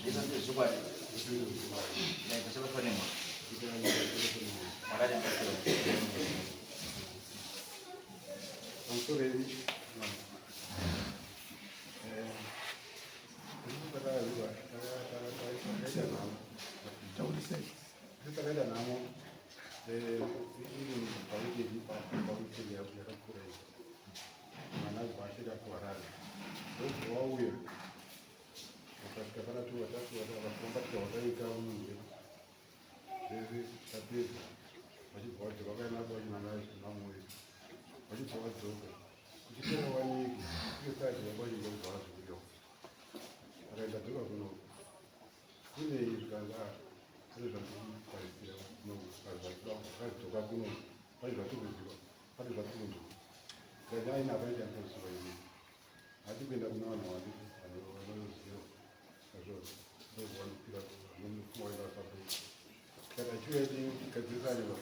Zvese ndezvechokwadi. Ndaita chabatwa nemwa. Mwari achamubatsira. Pamusoro yenyu. Takaita nhamo iri pawikendi pawikendi yakapfuura iyi mwana abva asvika kuHarare ndobva wauya vakasvika pana tu vatatu vakafamba tikavakaita munhu wedu zvese tapedza vachibva vadzoka vakaenda vachinanamoyo vachibva vadzoka kuchipera waniki iyo saidi yanga vachinga kubva vazouyawo akaenda dzoka kuno kune zvikanzi ah, pane zvandikutarisira vakadzoka kuno pane zvatikuziva pane zvatikunzwa ndikati aina hapana chandinoziva ini hati kuenda kuna vanhu vandi vanoziva azvozvo ndozvavanokwira vanomuwaira sabhuku tikati achiuya tigadzirisane va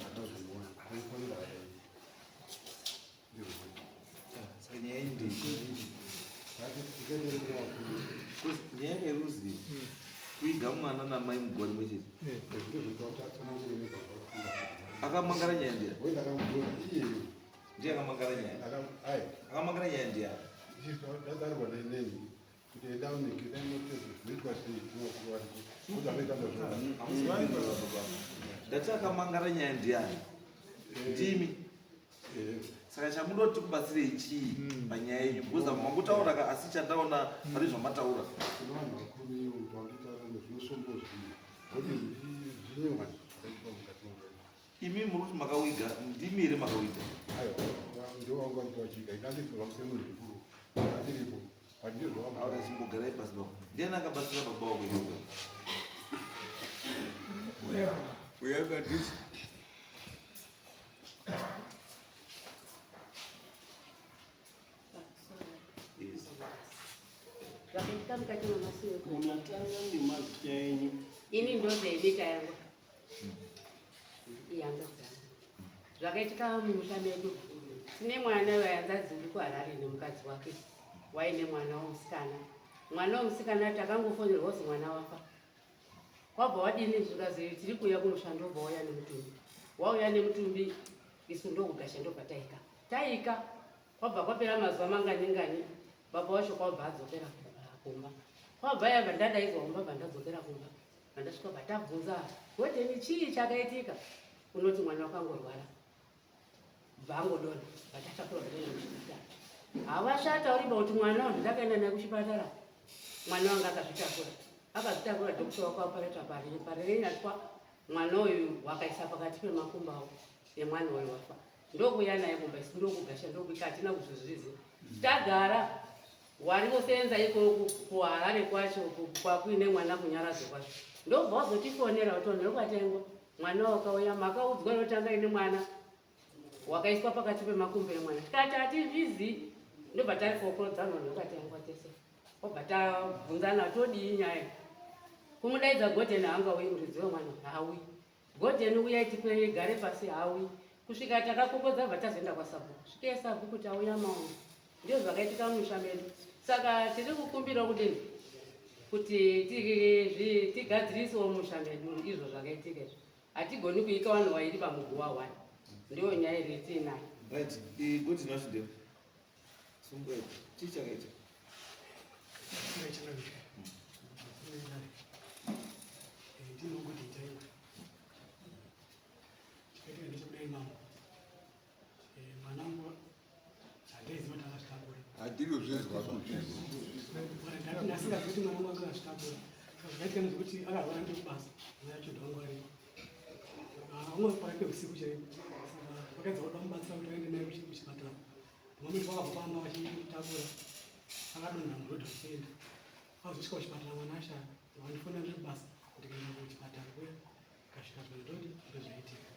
anozviona anofonera adai ndizvo Saka nyaya iyi ndeiyi. Nyaya yeruzi kuiga mwana namai muguva rimwe chete. Akamangara nyaya ndiya. Ndiye akamangara nyaya. Akamangara nyaya ndiya. Ndati akamangara nyaya ndiyani? Ndimi. Saka chamunoda kuti tikubatsirei chii panyaya yenyu? Because mangutaura ka asi chandaona pane zvamataura. Imi muri kuti makawiga, ndimi here makawiga? Aura chimbogarai pasi baba. Ndiani akabatsira baba wako iyoyo? Uya padhuze. Yes. Zvakaitika mukati memasiku. Munatanga nemazita enyu. Ini ndozebika yangu. Iyangu dzangu. Zvakaitika mumusha medu. Tine mwana wayanzadzi uri kuHarare nemukadzi wake. Waine mwana womusikana. Mwana womusikana takangofonerwa kuti mwana wafa. Kwabva wadini zvikazi tiri kuuya kumusha ndobva wauya nemutumbi. Wauya nemutumbi isu ndokugasha ndobva taika. Taika kwabva kwapera mazuva mangani ngani baba wacho kwabva adzokera kumba. Kwabva yabva ndadaidzwa kumba bva ndadzokera kumba. Vandasvika bva tabvunza godheni chii chakaitika unoti mwana wakangorwara. Bva angodonha bva tatakura kuenda kuchipatara. Havashatauriba kuti mwana wangu ndakaenda naye kuchipatara. Mwana wanga akazvitakura. Akazvitakura doctor wakaopareta parirenyatwa mwana uyu wakaisa pakati pemakumbo avo nemwana uyu wafa. Ndokuuya naye kumba isu ndokugasha ndokubika hatina kuzvizviziva. Tagara wari vosenza ikoko kuHarare kwacho kwakuine mwana kunyaradzo kwacho. Ndobva wazotifonera kuti vanhu vekwatengwa mwana wakauya makaudzwa yotanga ine mwana wakaiswa pakati pemakumbo emwana tikati hatizvizi ndobva tafokodzana vanhu vekwatengwa tese obva tabvunzana todii nyaya kumudaidza godheni haangauyi muridzi wemwana hauyi godheni uyai tipegare pasi hauyi kusvika takakokodza bva tazoenda kwasabhuku svikei sabhuku tauya maona Ndizvo zvakaitika mumusha medu. Saka tiri kukumbirawo kudini kuti tigadzirisewo musha medu izvo zvakaitika izvo. Hatigoni kuika vanhu vairi pamuguwa one. Ndiyo nyaya iri tiinayo. Right, good enough dear. Sungwe, chii chakaitika? Chakaitika ndechekudai mambo. Mwanangu handaiziva kuti akazvitakura. Hatirozvinzwa Ndasingazivi kuti mwanangu anga akazvitakura. Saka zvakaitika ndezvekuti akarwara ndiri kubasa, mai acho ndovanga varipo. Vamwe pakati peusiku chaipo. Saka vakaedza kuda kumubatsira kuti vaende naye kuchipatara. Vamwe vakabva pamba vachitakura akadonha muroad achienda. Azosvika kuchipatara mwana ashaya. Vandifonera ndiri kubasa ndikaenda kuchipatara kuya. Kasvika zvanondoti ndozvaitika.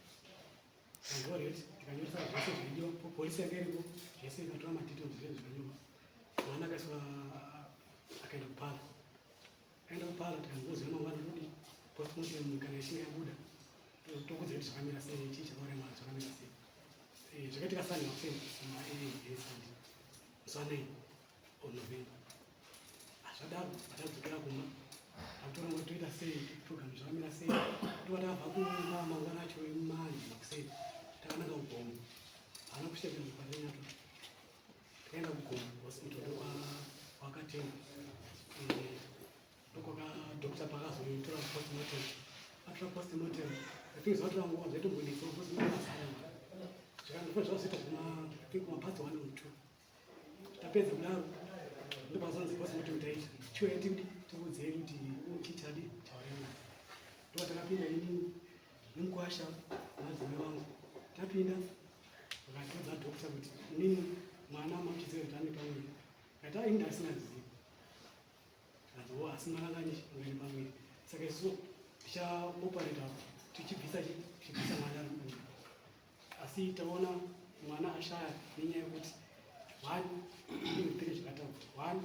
Ngoreti tikanyoresa zvese zvaidiwa, polisi yanga iripo, zvese ikatora madetails zvese zvikanyorwa. Mwana akaiswa akaenda kupala. Akaenda kupala tikangoziva mangwana todi postmortem kana ichinge yabuda tokudza kuti zvakamira sei, chii chakauraya mwana zvakamira sei. Zvakaitika Sunday makuseni ma Sunday musi wa 9 of November. Zvadaro patadzokera kumba. Takutora kuti toita sei, program zvakamira sei. Tova tabva kumba mangwana acho emanje makuseni, takananga kugomo. Haana kusvika kuenda parenyatwa. Takaenda kugomo hospital ndokwakatenga. Ndokwaka doctor pakazotora postmortem. Atora postmortem, I think zvatora nguva, zvaitombonetsa postmortem azara. Zvikandofa zvazoita kuma, I think kuma past 1 or 2. Tapedza kudaro ndopazonzi postmortem taita. Chiuya tikuti tikuudzei kuti chichadi chauraya mwana. Ndopa takapinda ini nemukwasha nemadzimai vangu. Tapinda vakatiudza doctor kuti inini mwana mamuchiziva kuti ane pamuviri. Kati ai ndasingazivi. Zvikanzi wo asi mwana anga ane pamuviri. Saka isusu tichaoperate tichibvisa tichibvisa mwana ari mumuviri. Asi taona mwana ashaya nenyaya yekuti one three zvakataurwa. One,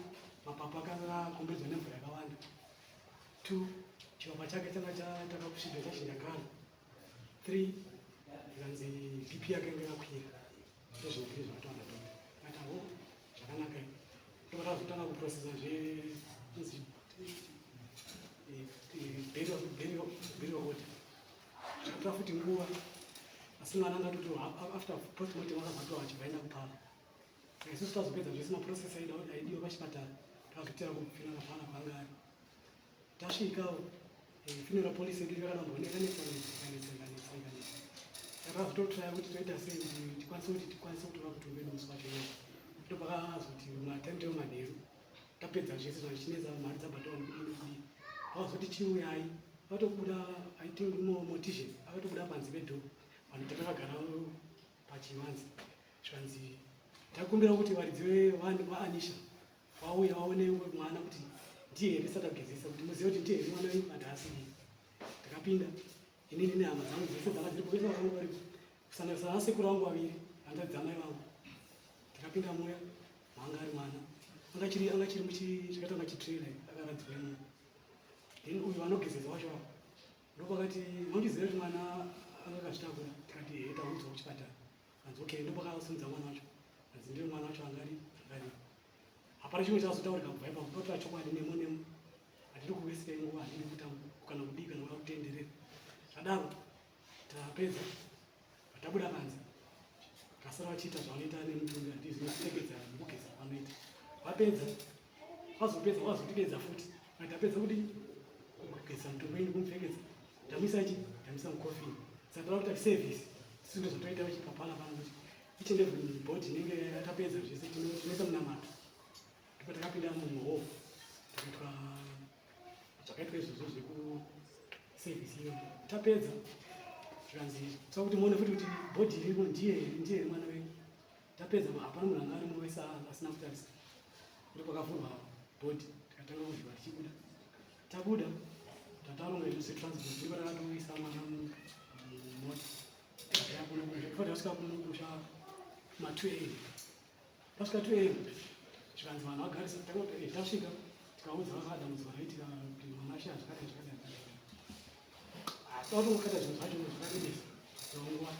mapapu akakomberedzwa nemvura yakawanda. Two, chivakwa chake changa takakusvibira chachinja colour. Three, zvikanzi BP yake yanga yakakwira. Ndozvinhu three zvakataura doctor. Akati aho zvakanaka. Ndopatazotanga kuprocessa zve burial order. Zvakatora futi nguva, asi mwana anga atoti after postmortem akazatoa achibva aenda kuparlour. Saka isusu tazopedza zvese maprocess aidiwa pachipatara, takazotera kufuneral parlour kwaanga ari. Tasvikawo funeral policy yedu yakadambooneka ikanetsa netsa ikanetsa ikanetsa ikanetsa. Saka tazototraya kuti toita sei kuti tikwanise kutora mutumbi wedu musi wacho iwowo. Ndopakazoti matime time manheru tapedza zvese zvachinetsa, mari dzabhadharwa nekudii nekudii. Vakazoti chiuyai, vatobuda, I think mortician akatobuda panze pedoor, vanhu takagara pachivanze. Zvikanzi takumbira kuti varidzi vaAnisha vauye vaone mwana kuti ndiye here tisati tagezesa, kuti muzive kuti ndiye here mwana wenyu kana asiri. Takapinda inini nehama dzangu dzese dzanga dziripo, vese vakanga varipo, kusanganisa vasekuru vangu vaviri, hanzvadzi dzamai vangu. Takapinda muya maanga ari mwana, anga chiri zvakaita kunga chitrailer, akaradzikwa imomo. Then uyu anogezesa wacho ndopakati, "Mundizive kuti mwana anga akazvitakura?" Tikati, "Ehe, taudzwa kuchipatara." Anzi, "Okay." Ndopakasimudza mwana wacho, anzi ndiye mwana wacho angari. Hapana chimwe chazotaurika kubva ipapo. Totora chokwadi nemo nemo, hatiri kuwesirai nguva, hatidi kuita kana kudii kana kuda kutenderera. Zvadaro tapedza, tabuda panze, tasara vachiita zvavanoita nemutumbi, handizi kupfekedza nekugeza kwavanoita. Vapedza, vazopedza, vazotipedza futi. Kana tapedza kuti kugeza mutumbi wenyu, kumupfekedza, tamuisa chi tamuisa mucoffin. Saka toda kuita service isu, ndo zvatoita parlour pano, kuti each and every body inenge yatapedza zvese tinoisa munamato. Ndipo takapinda muhall, takaitwa zvakaitwa izvozvo zvekuservice iyoyo. Tapedza, zvikanzi toda kuti muone futi kuti body irimo ndiye here, ndiye here mwana wenyu. Tapedza, hapana munhu anga arimo, wese asina kutarisa. Ndipo pakavhurwa body, tikatanga kuvhiwa tichibuda. Tabuda, tataronga izvo zvetransport, ndipo takatoisa mwana mumota, tikauya kuno kusha. Tasvika kuno kusha ma 2 am. Tasvika 2 am, zvikanzi vanhu vagarisa. Tasvika tikaudza vakadambudziko raitika kuti mwana ashaya zvakadai zvakadai zvakadai. Asi watongokata zvinhu zvacho zvakadedesa nguva.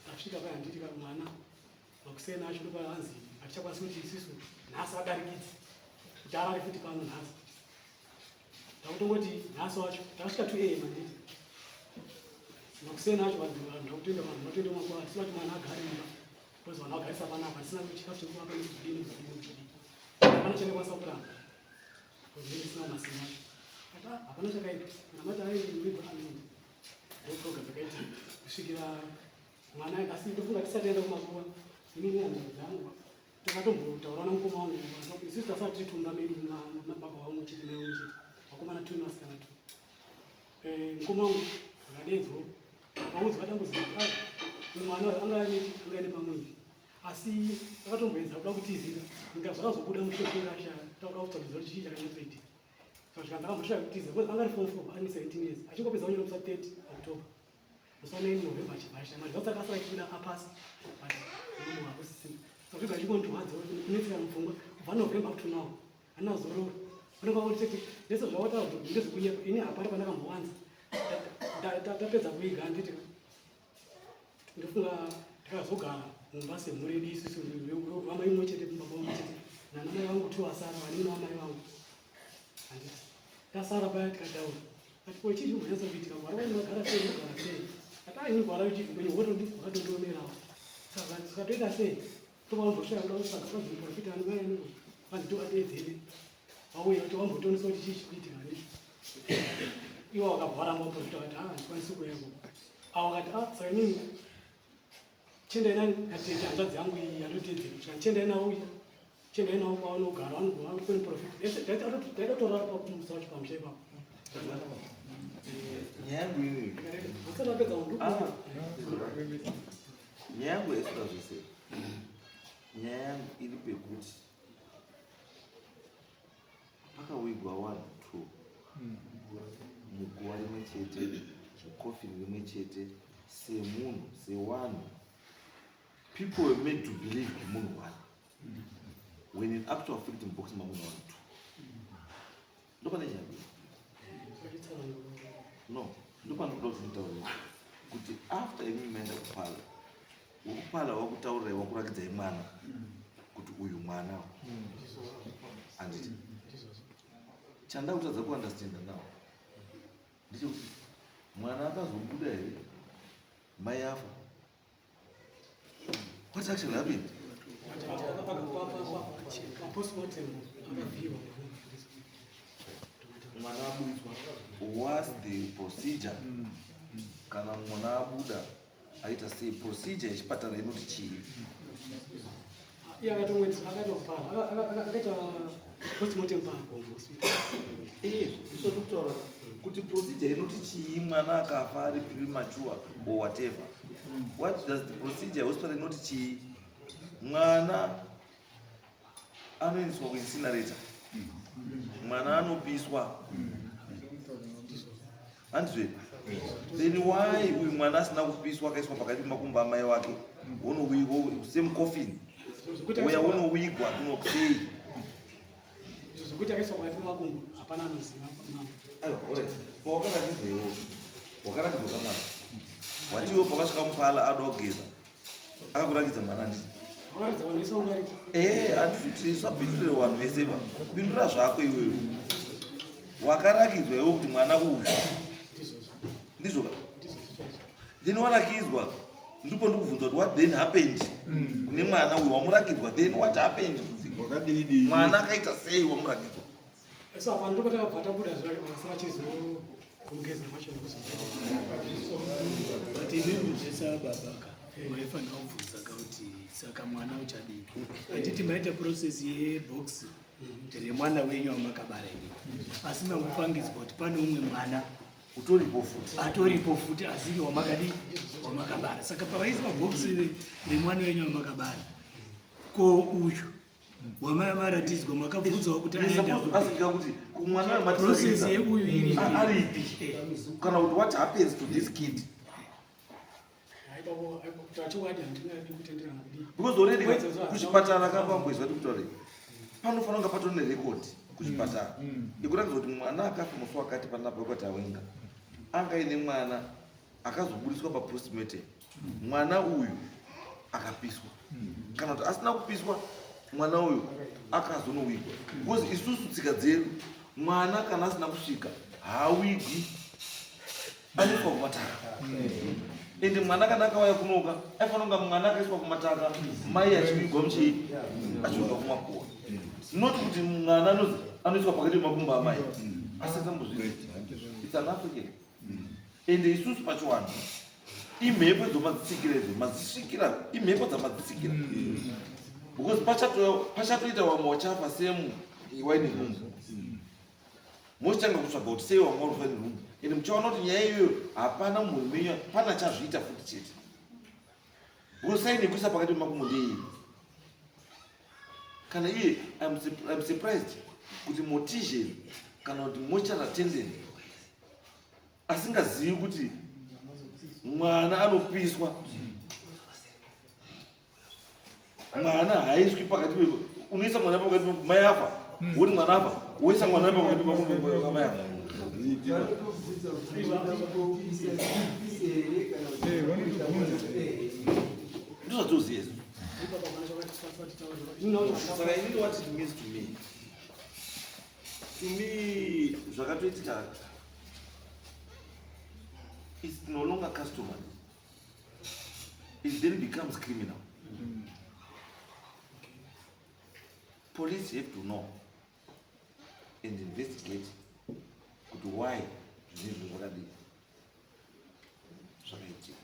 Tasvika paya, handiti ka, mwana makuseni acho ndopaanzi hatichakwanisi kuti isusu nhasi adarikidze kuti arare futi pano nhasi. Takutongoti nhasi wacho takasvika 2 am, handiti, makuseni acho vanhu vakutoenda, vanhu vatoenda makuva. Tisina kuti mwana agare mumba because vanhu vagarisa panapa, tisina chikafu chekuvapa, nekuzodini kuzodini kuzodini. Hapana chandikwanisa kuramba because ndinge ndisina masimba acho. Ati, "Ah, hapana chakaipa kana mati aivigwa, anoenda." Ndo program yakaitika kusvikira mwana. Asi ndofunga tisati aenda kumakuva, inini hanzvadzi dzangu takatombotaura namukoma wangu. Isusu tasati tiri tumba medu nababa vangu chete, mai vangu chete, vakomana two nevasikana two. Mukoma wangu akadedzwa, akaudzwa dambudziko. Mwana anga aine pamuviri, asi akatomboedza kuda kutizira inga zvakazobuda mushure kunge ashaya. Takuda kutsvagidza kuti chii chakanyatsoitika. Saka zvikanzi akamboshaya kutiza because anga ari form four, ane 17 years, achingopedza kunyora musi wa 30 October, musi wa 9 November achibva ashaya. Maresults akasara achibuda apasi, but munhu hakusisina. Saka zvibva zvichingondihwadza, kunetseka mupfungwa kubva November up to now, handina zororo. Vanenge vakuti chete ndese zvawataura kuti ndezvekunyepa. Ini hapana pandakambowanza. Tapedza kuiga, handiti, ndofunga takazogara mumba semhuri yedu isusu, vamai mumwe chete, baba mumwe chete. Nanamai vangu two asara, vanin'ina vamai vangu. Handiti tasara paya tikataura, ati ko chii chimbonyatsa kuitika? Gwara wenyu vagara sei, unogara sei? Ati ai, gwara wenyu wakatondionerawo. Saka tikatoita sei? Tobamboshaya kuda kutsvaga kwanzi muprofita ani vaeni, vanzi tovadeedzere vauye kuti vambotionesa kuti chii chikuitika. Handiti iwo wakabva waramba muprofita, wakati, "Ah, handikwanisi kuuyako." Avo vakati, "Ah, saka inini chiendai nani natete, hanzvadzi yangu iyi yandotedzera, kusvika chiendai nawo uya, chiendai nawo kwavanogara, vanogara kune muprofita." Taida kutorara pamusa wacho pamusha ipapo. Nyaya yangu iyoyo. Asati apedza undu. Ah. Nyaya yangu yaisura zvese, nyaya yangu iri pekuti pakawigwa one two muguva rimwe chete, mukofini rimwe chete, semunhu, sewanhu. People were made to believe munhu one, when in actual fact mubox mamunhu one two. Ndopane nyaya. No, ndopanoda kuti nditaure kuti after imi maenda kuparlour, wekuparlour wakutaurirai, wakurakidzai mwana kuti uyu mwana, handiti? Chanda kutadza kuunderstanda now ndechekuti mwana akazobuda here mai afa? What actually happened? Postmortem akavhiyiwa. Mwana abudzwa, what's the procedure? Kana mwana abuda aita sei? Procedure yechipatara inoti chii? Iye akatomwedza, akatopara, akaita postmortem paGombo Hospital. Ndisoti kutaura kuti procedure inoti chii? Mwana akafa ari premature or whatever, what does the procedure hospital inoti chii? Mwana anoendeswa kuincinerator, mwana anopiswa, handizve? Then why uyu mwana asina kupiswa, akaiswa pakati pemakumbo amai wake, wonowigwa same coffin, uya wonowigwa kunokusei? Zvekuti akaiswa pakati pemakumbo hapana anoziva, mama. Aiwa, alright, pawakaratidzwa iwo, wakaratidzwa kamwana, watiwo pakasvika muparlour ada kugeza, akakurakidza mwana, handiti? Wakaratidza vanhu vese vangariko. Handiti usapindure vanhu vese va, pindura zvako iwewe. Wakarakidzwa iwe kuti mwana uyu? Ndizvozvo. Ndizvo ka? Ndizvozvo chaizvo. Then warakidzwa, ndipo ndikubvunza kuti what then happened kune mwana uyu wamurakidzwa? Then what happened? Wakadidi. Mwana akaita sei wamurakidzwa? So apa ndipo takabva tabuda zvasara chizomugeza kwacho. But inini zvesa babaka maifanira kubvunza kuti saka mwana uchadii? Handiti maita process yebox remwana wenyu wamakabara ini, asi mangopangidzwa kuti pane umwe mwana utoripo futi. Atoripo futi, asiri wamakadii, wamakabara. Saka pavaiswa bhokisi remwana wenyu wamakabara, ko uyu wamamaratidzwa makabvunzawo kuti aenda kupi? Asika kuti kumwana Process yeuyu iri aripi, kana kuti what happens to this kid? Ipapo kuti achokwadi handingadi kutenderana kudii. Because already kuchipatara kambambwezwa tikutaure, panofanira kunge patori nerekodi kuchipatara ikuratidza kuti mwana akafa musi wakati panapa wekati awenga anga aine mwana akazobudiswa papostmortem, mwana uyu akapiswa kana kuti asina kupiswa, mwana uyu akazonowigwa. Because isusu tsika dzedu, mwana kana asina kusvika haawigwi, anoiswa kumataka. Ende mwana kana akauya kunoka, aifanira kunga mwana akaiswa kumataka, mai achiwigwa muchii, achiwigwa kumakuwa, not kuti mwana anoiswa pakati pemakumbo amai. Asi tambozvizi it's an African, ende isusu pachiwanhu imhepo dzomadzitsikira idzo, madzisvikira, imhepo dzamadzitsikira, because pachatoita vamwe wachafa semu waine nhumbu, mochitanga kutsvaga kuti sei wamwe warufa nenhumbu. Ende muchaona kuti nyaya iyoyo hapana munhu menyu pana chazviita futi chete, because sign yekuisa pakati pemakumbo ndeiyi. Kana iye I'm surprised kuti mortician kana kuti mortuary attendant asingazivi kuti mwana anopiswa, mwana haaiswi pakati unoisa mwana pakati mai afa, woti mwana afa, woisa mwana pakati pemakumbo mai afa. Vanotobvunza kuti kupisa here kana kuti Ndozvatoziva izvo. Ipapo hapana chakati titaura. Saka inini what it means to me, to me zvakatoitika it's no longer customary, it then becomes criminal. Police have to know and investigate kuti why zvinhu izvo zvakadii zvakaitika,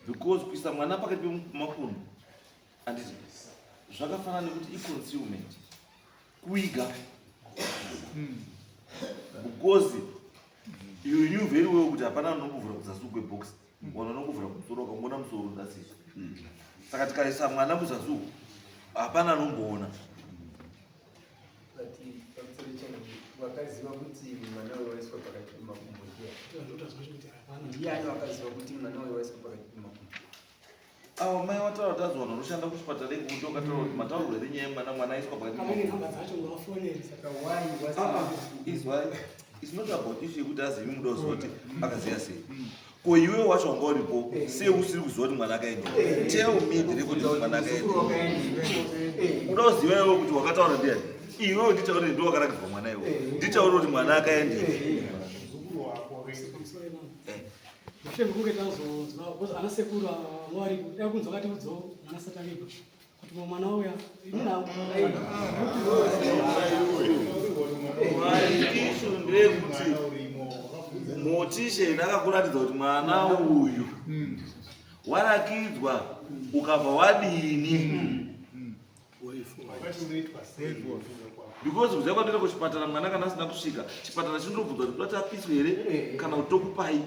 because kuisa mwana pakati pemapundu, handiti zvakafanana nekuti iconcealment, kuiga, because you knew very well kuti hapana anombovhura kuzasi kwebox, vanhu vanongovhura kumusoro, vakangoona musoro, that's it. Saka tikaisa mwana kuzasi uku, hapana anomboona. But pamusoro chena, wakaziva kuti mwana uyu waiswa pakati pemakumbo ndiani? Ndiani wakaziva kuti mwana uyu waiswa pakati pemakumbo? Avo mai wataura kuti azi vanhu vanoshanda kuchipatara ikuti wakataura kuti matauriro enyaya yemwana, mwana aiswa pakati Amene pemakumbo. nhamba dzacho ngawafonere. Saka why Ah, ah, izwa, it's not about issue yekuti azivi, muda kuziva kuti akaziva sei. Ko iwe wacho wanga uripo, sei usiri kuziva kuti mwana akaenda? Tell me the record kuti mwana akaenda. Uda kuziva iwe kuti wakataura ndiani? Iwewe nditaure, ndo wakarakidzwa mwana iwe, nditaure kuti mwana akaenda. Mushure mekunge tazonzwa, because ana sekuru vanga varipo, dai kunzwa katiudzawo mwana satavigwa kuti mwana uya inini. Issue ndeyekuti mortician akakuratidza kuti mwana uyu warakidzwa, ukabva wadini? Because kuziva kwatoita kuchipatara, mwana kana asina kusvika, chipatara chinotobvunza kuti toda apiswe here kana kuti tokupai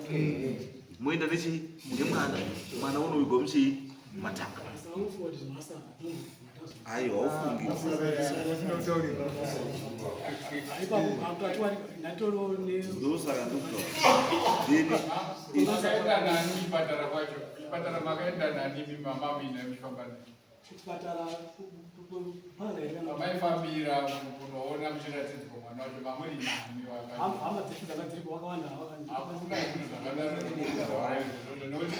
moenda nechi nemwana, mwana unovigwa muchii matanga. Sangofunga kuti zvimasa munhu. Aiwa, ufungi. Ipapo atwari ndatoro ne Ndosaka ndikutaura then Makaenda nani kuchipatara kwacho? Kuchipatara makaenda nani mama muine muchifamba nani? Chipatara pana here? Pamaifambira kunoona muchiratidzwa mwana wacho, mamuri nani? Hama dzedu dzanga dziripo wakawanda. Hakuna zvinhu zvakadaro izvozvo nokuti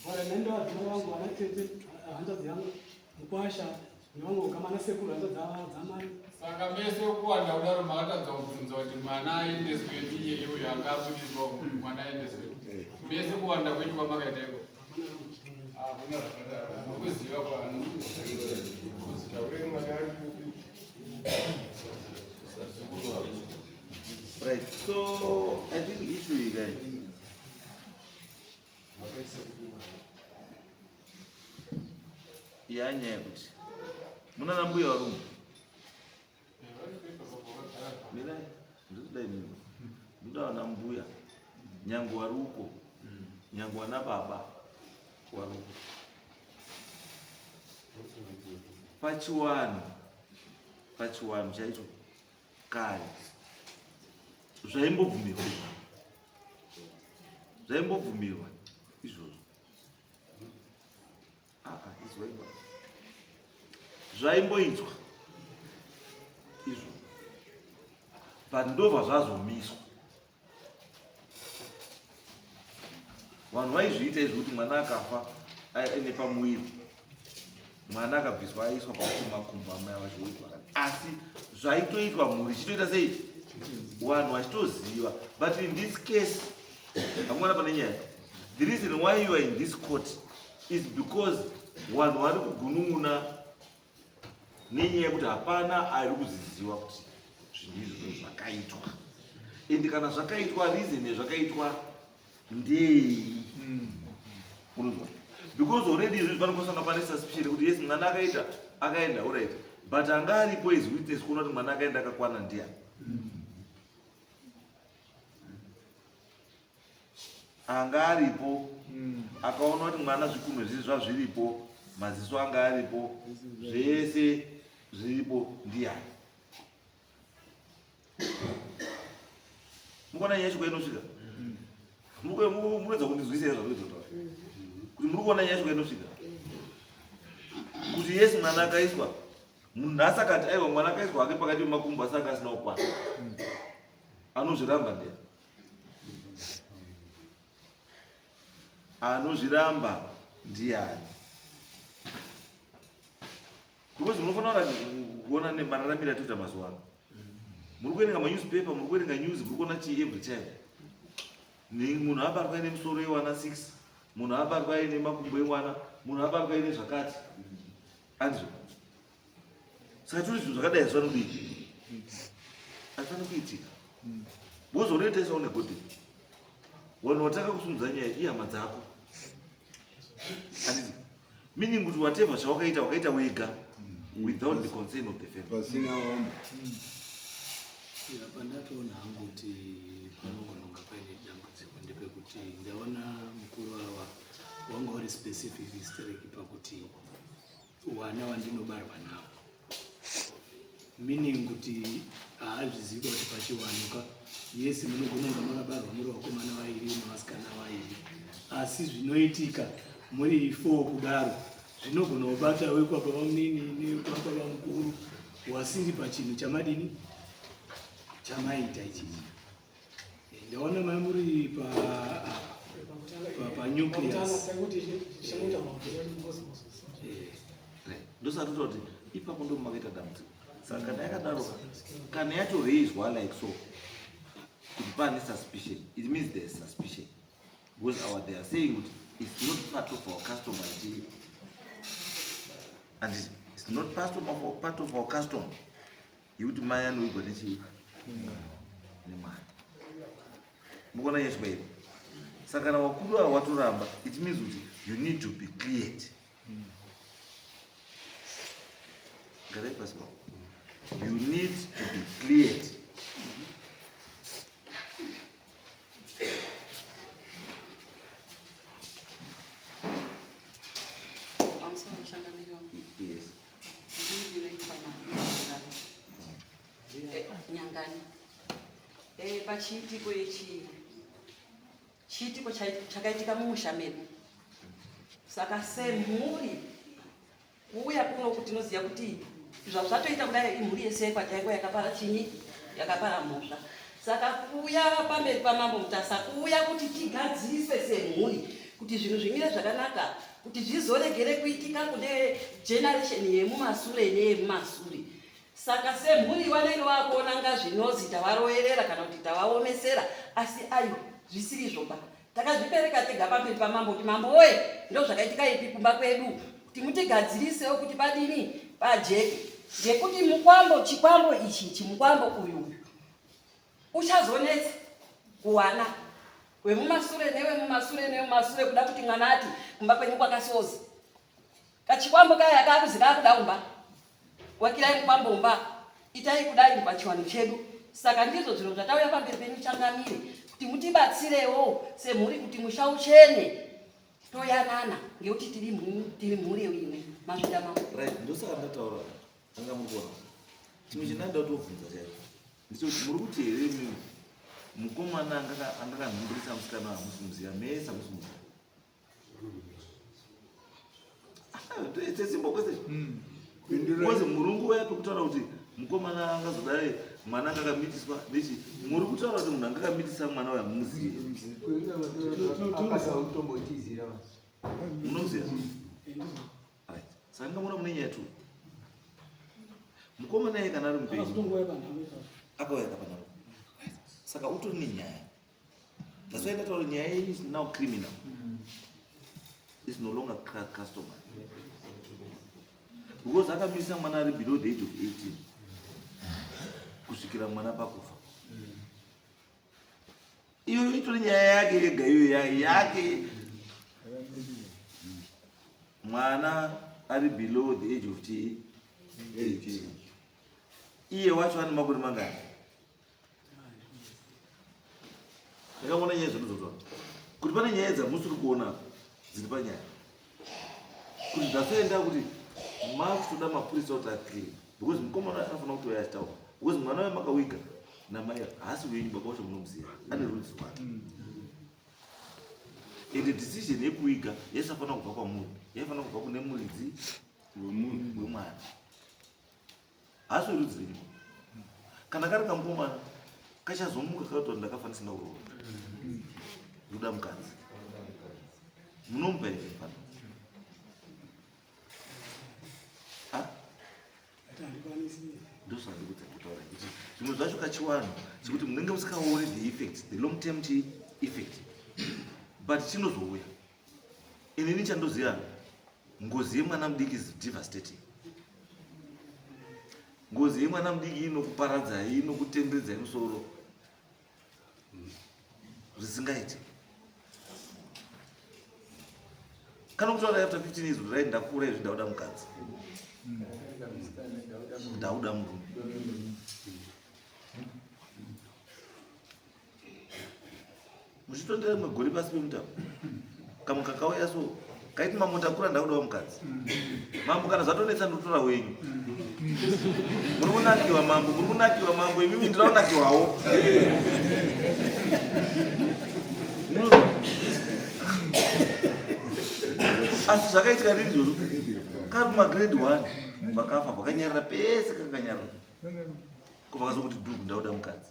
Nendo vadzimai vangu, vana tete, hanzvadzi yangu, mukwasha nevamwe ukama, ana sekuru, hanzvadzi dzamai. Saka mese kuwanda kudaro makatadza kubvunza kuti mwana aendeswepi? Iye uyo anga abudiswa kuti mwana aendeswepi, mese kuwanda kwenyu kwamakaita iko, hakuna zvakadaro nokuziva kwano. Right, so I think issue iyi guys yanyaya yekuti muna nambuya varume, mirai, ndikudai mimi, muda vana mbuya nyange wari uko, nyange wana baba wari uko pachiwanhu, pachiwanhu chaicho kare zvaimbobvumirwa, zvaimbobvumirwa izvozvo. Ah, ah, izwaiba zvaimboitwa izvo, but ndobva zvazomiswa. Vanhu vaizviita izvo kuti mwana akafa aine pamuviri, mwana akabviswa aiswa pakati pemakumbo amai vacho, asi zvaitoitwa mhuri ichitoita sei, vanhu vachitoziva. But in this case hamuna pane nyaya. The reason why you are in this court is because vanhu vari kugunun'una nenyaya yekuti hapana ari kuziziva kuti zvinhu izvozvo zvakaitwa, and kana zvakaitwa, reason yezvakaitwa ndei? Unonzwa, because already izvi panokosanga pane suspicion yekuti yes, mwana akaita akaenda, alright, but anga aripo as witness kuona kuti mwana akaenda akakwana ndiani? Anga aripo akaona kuti mwana zvikunwe zvisi zvazviripo, maziso anga aripo, zvese zviripo, ndiani? Mukuona nyaya yacho kwainosvika? Munoedza kundinzwisisa here zvandinoedza kutaura, kuti muri kuona nyaya yacho kwainosvika, kuti yes, mwana akaiswa, munhu nhasi akati aiwa, mwana akaiswa hake pakati pemakumbo asi anga asina kukwana, anozviramba ndiani? Anozviramba ndiani? Because munofanira kuona nemararamiro atinoita mazuva ano. Muri kuverenga manewspaper, muri kuverenga news, muri kuona chii every time. Munhu abatwa aine musoro yewana 6, munhu abatwa aine makumbo emwana, munhu abatwa aine zvakati. Andizvo. Saka tiri zvinhu zvakadai hazvifaniri kudii? Hazvifaniri kuitika. Because unoita isaone godhi. Vanhu watanga kusumudza nyaya ihama dzako. Handiti? Meaning kuti whatever zvawakaita wakaita wega without the concern of the family. Pasina vamwe. Apa ndatoona hangu kuti panogona kunge paine dambudziko ndepekuti ndaona mukuru ava wanga uri specific stereki pakuti wana wandinobarwa nawo meaning kuti haazvizivi kuti pachiwanuka yes munogona kunge makabarwa muri vakomana vairi nevasikana vairi asi zvinoitika muri four kudaro zvinogona kubata wekwababa munini newekwababa mukuru wasiri pachinhu chamadini chamaita ichichi. Ndaona mai muri pa pa nucleus. Ndosaka toti ipapo ndo makaita dambudziko. Saka kana yakadaro kana yatoraiswa like so kuti pane suspicion, it means there is suspicion because our they are saying kuti it's not part of our custom and it's not part of our, part of our custom yekuti mai anoigwa nechii nemwana. Mukuona nyaya iri? Saka kana wakuru ava watoramba, it means kuti you need to be cleared. Garai pasi pako. You need to be cleared. Pamusoro changamire wangu. Yes. Ndini ndinoitwa Nyangani. Pachiitiko ichi chiitiko chakaitika mumusha medu. Saka semhuri kuuya kuno kuti tinoziva kuti zvatoita kudai imhuri yese kwataiko yakapara chinyi yakapara mhosva. Saka kuuya pamberi paMambo Mutasa kuuya kuti tigadziriswe semhuri kuti zvinhu zvimire zvakanaka kuti zvizoregere kuitika kune generation yemumasure neyemumasure. Saka semhuri vanenge vakuona nga zvinozi tavaroverera kana kuti tavaomesera, asi ayo zvisiri izvoba. Takazvipereka tega pamberi pamambo kuti mambo woye ndo zvakaitika ipi kumba kwedu kuti mutigadzirisewo kuti padini pajeke, ngekuti mukwambo chikwambo ichi chimukwambo uyu uyu uchazonetsa kuwana wemumasure newemumasure newemumasure kuda kuti mwana ati kumba kwenyu kwakasozi kachikwambo kaya kakuzi kakuda umba wakirai mukwambo umba itai kudai pachiwanhu chedu. Saka ndizvo zviro zvatauya pamberi penyu changamire kuti mutibatsirewo semhuri kuti musha uchene toyanana ngekuti tiri mhuri imwe. Mazvita mambo. Right, ndosaka ndataura anga muri kuona chimwe chinanda kutobvunza chaizvo ndechekuti muri kuti here imimi mukomana angakanhumburisa musikana hamusi muziya mese hamusi muziya. It's a simple question. Because murungu waya pekutaura kuti mukomana angazodai mwana angakamitiswa nechi muri kutaura kuti munhu angakamitisa mwana uyu hamuziye. Munomuziya? Right. Saka ndingamuona mune nyaya tu. Mukomana iye kana ari mupenyu akauya kapanhamo. Saka utori nenyaya. That's why ndataura nyaya yenyu is now criminal. It's no longer customer. Because akamisa mwana ari below the age of 18 kusvikira mwana pakufa. Iyo itori nyaya yake yega iyo yake. Mwana ari below the age of 18. Iye wacho ane makore mangani? Ndakaona nyaya zvinozotaura kuti pane nyaya dzamusiri kuona dziri panyaya kuti ndasoenda kuti makutoda mapurisa kuti aclean because mukomana anofanira kuti uya achitaura because mwana uya makawiga namai haasi wenyu baba wacho munomuziva ane rudzi rwake and decision yekuwiga yaisafanira kubva kwamuri yaifanira kubva kune muridzi wemwana. Haasi werudzi renyu. Kana kari kamukomana kachazomuka kakati ndakafa ndisina kuroora ndoda mukadzi munomupa here pano? Zvimwe zvacho kachiwanhu chekuti munenge musikaoni the effect, the long term chi effect, but chinozouya. Inini chandoziva, ngozi yemwana mudiki is devastating. Ngozi yemwana mudiki inokuparadzai, inokutenderedzai musoro zvisingaiti. Kana kutaura after 15 years kuti right, ndakura izvi, ndauda mukadzi, ndauda murume. Muchitondera rimwe gore pasi pemutabo, kamwe kakauya so kaiti, "Mambo, ndakura, ndakudawo mukadzi. Mambo, kana zvatonetsa ndotora wenyu. Muri kunakiwa mambo, muri kunakiwa mambo, imimi ndinoda kunakiwawo." Munozwa? Asi zvakaitika rini izvozvo? Kari kumagrade 1 vakafa vakanyarara pese, kakanyarara kubva kazokuti dhugu, "Ndauda mukadzi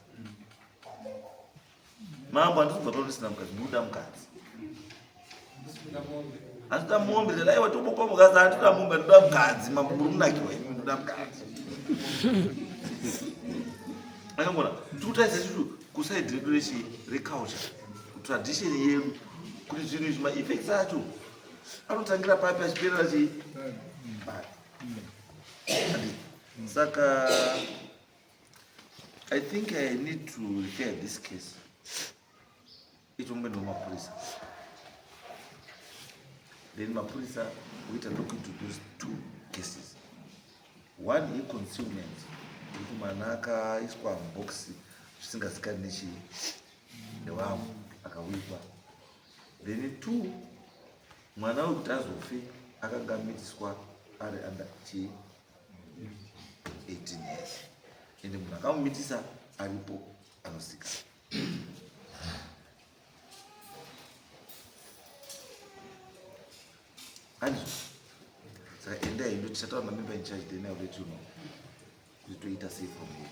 mambo, handisi kubva pano ndisina mukadzi, ndikuda mukadzi, handitoda mombe." Ndati, "Aiwa, tobopa mukadzi." "Handitoda mombe, ndinoda mukadzi mambo, muri kunakiwa imi, ndinoda mukadzi." Akangona tikutarisa chitu kuside redu rechi reculture, kutradition yedu, kuti zvinhu izvi maeffects acho anotangira papi achiperera chii papi. Saka I think I need to refer this case itomboendawo mapurisa, then mapurisa voita look into those two cases. One yeconcealment, yekuti mwana akaiswa mubox zvisingazikani nechii nevamwe, akawikwa. Then two, mwana wekuti azofe akanga amitiswa ari under chii 18 years, ende munhu akamumitisa aripo anosika. Handizvo? Saka endai, ndo tichataura namember in charge, then I will let you know kuti toita sei from here.